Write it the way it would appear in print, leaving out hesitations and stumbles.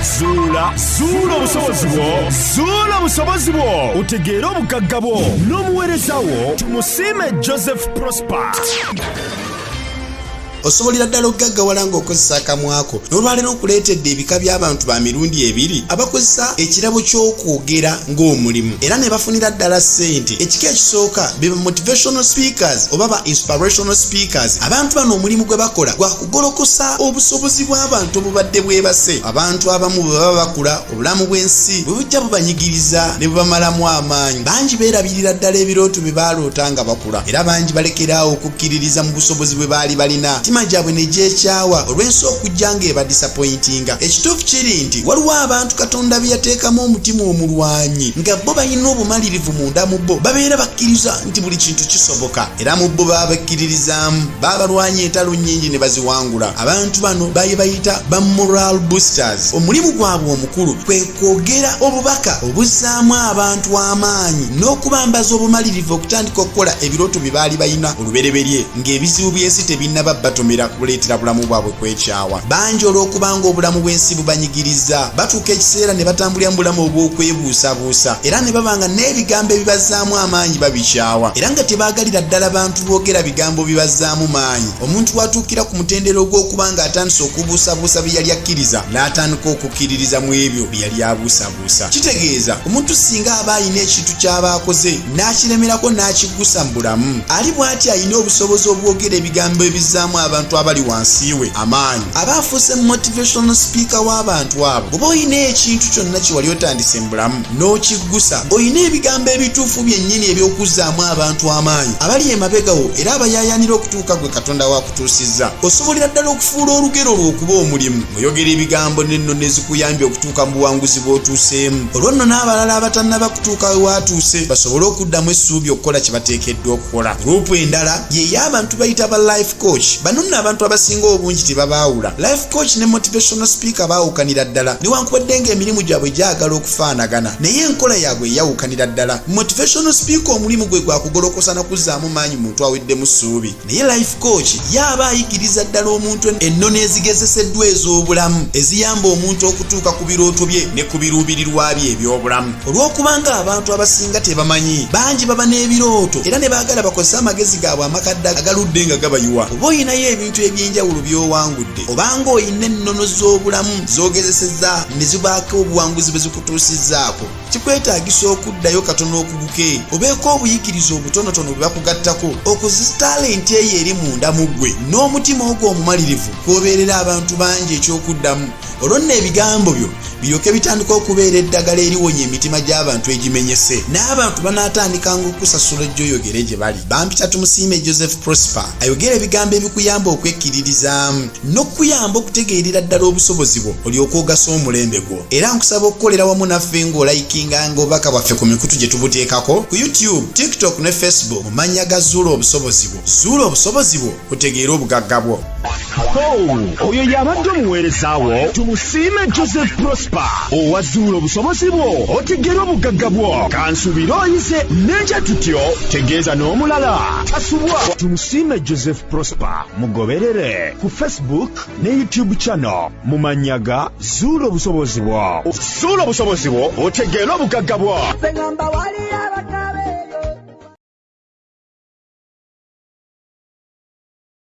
Zuula, zuula obusobozi bwo, zuula obusobozi bwo, otegeere obugagga bwo n'omuweereza wo Tumusiime Joseph Prosper. Osobolera ddala okugaggawala ng'okozesa akamwa ko. N'olwaleero nkuleetedde ebika by'abantu ba mirundi ebiri abakozesa ekirabo ky'okwogera ng'omulimu era ne bafunira ddala ssente. Ekika ekisooka be ba motivational speakers oba ba inspirational speakers. Abantu bano omulimu gwe bakola gwa kugolokosa obusobozi bw'abantu obubadde bwebase. Abantu abamu bwe baba bakula, obulamu bw'ensi bwe bujja bubanyigiriza ne bubamalamu amaanyi. Bangi beerabirira ddala ebirooto bye baaloota nga bakula, era bangi balekeraawo okukkiririza mu busobozi bwe baali balina, emitima gyabwe ne gyekyawa olw'ensi okujja ng'ebadisapointinga. Ekituufu kiri nti waliwo abantu Katonda be yateekamu omutima omulwanyi nga bo balina obumalirivu munda mu bo, babeera bakkiriza nti buli kintu kisoboka, era mu bo baba bakkiririzaamu. Baabalwanya entalo nnyingi ne baziwangula. Abantu bano baye bayita ba moral boosters. Omulimu gwabwe omukulu kwe kwogera obubaka obuzzaamu abantu amaanyi n'okubambaza obumalirivu okutandika okukola ebirooto bye baali balina olubereberye ng'ebizibu by'ensi tebinnaba batomera kuleetera bulamu bwabwe kwekyawa. Bangi olw'okuba ng'obulamu bw'ensi bubanyigiriza, batuuka ekiseera ne batambulira mu bulamu obw'okwebuusabuusa era ne baba nga n'ebigambo ebibazzaamu amaanyi babikyawa era nga tebaagalira ddala bantu boogera bigambo bibazzaamu maanyi. Omuntu w'atuukira ku mutendera ogw'okuba ng'atandise okubuusabuusa bye yali akkiriza, n'atandika okukkiririza mu ebyo bye yali abuusabuusa. Kitegeeza omuntu singa aba alina ekintu ky'aba akoze n'akiremerako n'akiggusa mu bulamu, ali bw'ati alina obusobozi obwogera ebigambo ebizzaamu abantu abali wansi we amaanyi. Aba afuuse motivational speaker w'abantu abo. Bw'oba olina ekintu kyonna kye wali otandise mu bulamu n'okiggusa, olina ebigambo ebituufu byennyini eby'okuzzaamu abantu amaanyi abali emabega wo era abayaayaanira okutuuka gwe Katonda w'akutuusizza. Osobolera ddala okufuula olugero lwo okuba omulimu. Oyogera ebigambo n'ennono ezikuyambye okutuuka mu buwanguzi bw'otuuseemu. Olwo nno n'abalala abatannaba kutuuka we waatuuse basobole okuddamu essuubi okukola kye bateekeddwa okukola. Guruupu endala ye y'abantu bayita ba life coach. Bano nno abantu abasinga obungi tebabaawula. Life coach ne motivational speaker baawukanira ddala newankubadde ng'emirimu gyabwe gyagala okufaanagana, naye enkola yaabwe eyawukanira ddala. Motivational speaker omulimu gwe gwa kugolokosa na kuzzaamu maanyi muntu aweddemu ssuubi, naye life coach ye aba ayigiriza ddala omuntu ennono ezigezeseddwa ez'obulamu eziyamba omuntu okutuuka ku birooto bye ne ku biruubirirwa bye eby'obulamu. Olw'okuba ng'abantu abasinga tebamanyi, bangi baba n'ebirooto era ne baagala bakozese amagezi gaabwe amakadde agaludde nga gabayiwa. Oba olinayo ebintu eby'enjawulo by'owangudde, oba ng'olina ennono z'obulamu z'ogezesezza ne zibaako obuwanguzi bwe zikutuusizzaako, kikwetaagisa okuddayo katono okuguke, obeeko obuyigirize obutonotono bwe bakugattako okozese talenti eyo eri munda mu ggwe n'omutima ogwo omumalirivu kw'obeerera abantu bangi eky'okuddamu. Olwo nno ebigambo byo biryoke bitandike okubeera eddagala eriwonya emitima gy'abantu egimenyese, n'abantu banaatandikanga okukusasula ojje oyogere gye bali. Bampita Tumusiime Joseph Prosper, ayogera ebigambo ebikuyamba okwekkiririzaamu n'okukuyamba okutegeerera ddala obusobozi bwo olyoke ogase omulembe gwo. Era nkusaba okukolera wamu naffe ng'olayikinga obubaka bwaffe ku mikutu gye tubuteekako ku YouTube, TikTok ne Facebook mu mannya ga Zuula Obusobozi Bwo. Zuula obusobozi bwo otegeere obugagga bwo. Oyo y'abadde omuweereza wo Tumusiime Joseph Prosper owa Zuula Obusobozi Bwo Otegeere Obugagga Bwo. Kansuubire oyize n'enkya tutyo tegeeza n'omulala tasubwa. Tumusiime Joseph Prosper mugoberere ku Facebook ne YouTube channel mu mannya ga Zuula Obusobozi Bwo. Zuula obusobozi bwo otegeere obugagga bwo.